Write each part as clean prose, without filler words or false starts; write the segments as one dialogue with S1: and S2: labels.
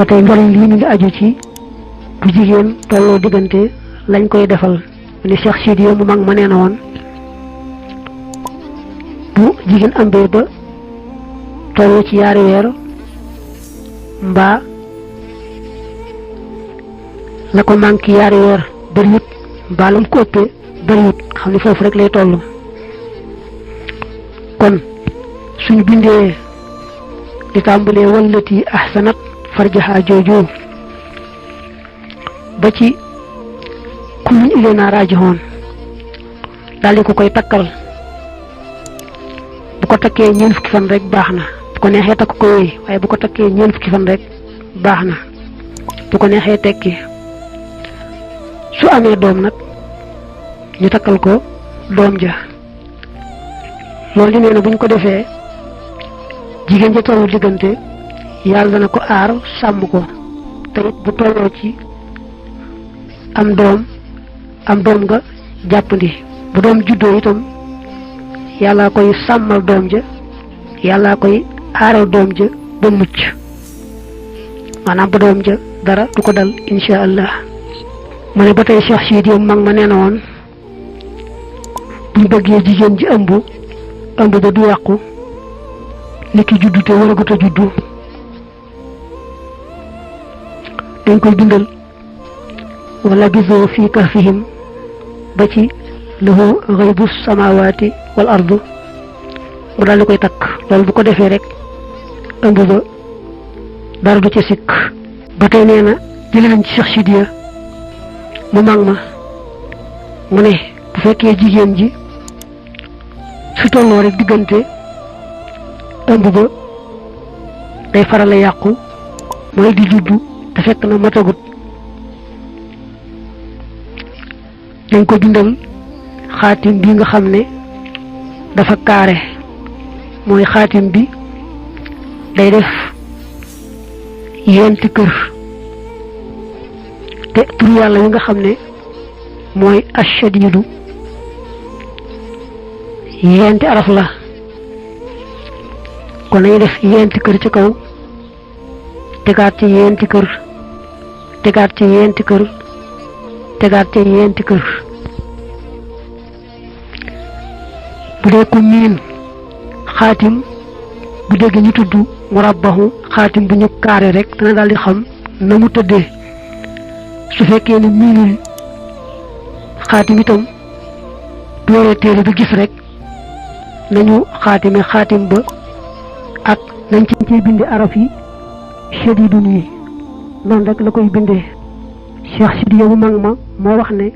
S1: batay njariñ li mi ngi aju ci bu jigéen tolloo diggante lañ koy defal ni Cheikh Sidiya mu mag ma neena woon bu jigéen ambee ba tolloo ci yaari weer mbaa la ko manki yaari weer bariwut mbaa lam ko ëppee bariwut xam ne foofu rek lay toll kon suñu bindee di tàmbalee wallati ahsanat farjaha jooju ba ci kullun ilayna raaji'uun daal di ko koy takkal bu ko takkee ñeent fukki fan rek baax na bu ko neexee takk ko wéy waaye bu ko takkee ñeent fukki fan rek baax na bu ko neexee tekki su amee doom nag ñu takkal ko doom ja loolu nee na buñ ko defee jigéen ja tollu diggante yàlla dana ko aar sàmm ko te bu tolloo ci am doom nga jàppandi bu doom juddoo itam yàlla koy sàmmal doom ja yàlla koy aaral doom ja ba mucc maanaam ba doom ja dara du ko dal insha allah mu ne ba tey Cheikh Sidiya mag ma nee na woon buñ bëggee jigéen ji ëmb ba du yàqu ni ki juddu te waragut a juddu dañ koy bindal wala gisoo fii kahfihim ba ci lahu ghaybu samawati wal ardu mu daal di koy takk loolu bu ko defee rek ëmb ba dara du ca sikk ba tey nee na jëlee nañ ci Cheikh Sidiya mu mag ma mu ne bu fekkee jigéen ji su tolloo rek diggante ëmb ba day faral a yàqu mooy di juddu te fekk na matagut dañ ko bindal xaatim bi nga xam ne dafa kaare mooy xaatim bi day def yenti kër te tur yàlla yi nga xam ne mooy ashadidu yenti araf la kon nañu def yenti kër ci kaw tegaat ci yenti kër tegaat ci yenti kër tegaat ci yenti kër bu dee ku miin xaatim bu dégg ñu tudd murabbahu xaatim bu ñu kaare rek dana daal di xam na mu tëddee su fekkee ne miinul xaatim itam bu yoree téere bi gis rek nañu xaatime xaatim ba ak nañ ci bindi araf yi shadidun yi noonu rek la koy bindee Cheikh Sidiya bu mag ma moo wax ne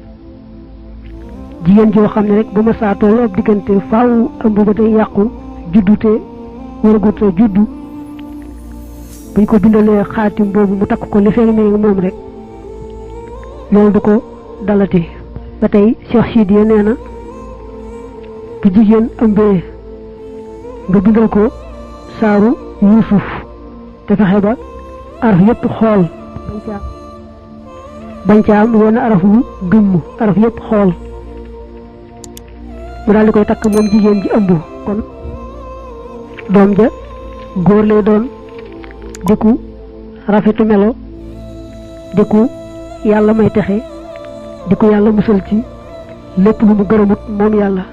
S1: jigéen joo xam ne rek bu ma saa toll ab diggante faaw ëmb ba day yàqu juddu te waragut a juddu buñ ko bindalee xaatim boobu mu takk ko li fekk ne moom rek loolu du ko dalati ba tey Cheikh Sidiya nee na bu jigéen ëmbee nga bindal ko saaru Yuusuf te fexe ba araf yépp xool bañ ca am wenn araf wu gëmm araf yépp xool mu daal di koy takk moom jigéen ji ëmb kon doom ja góor lay doon diku rafetu melo diku yàlla may texe diku yàlla musal ci lépp lu mu gërëmut moom yàlla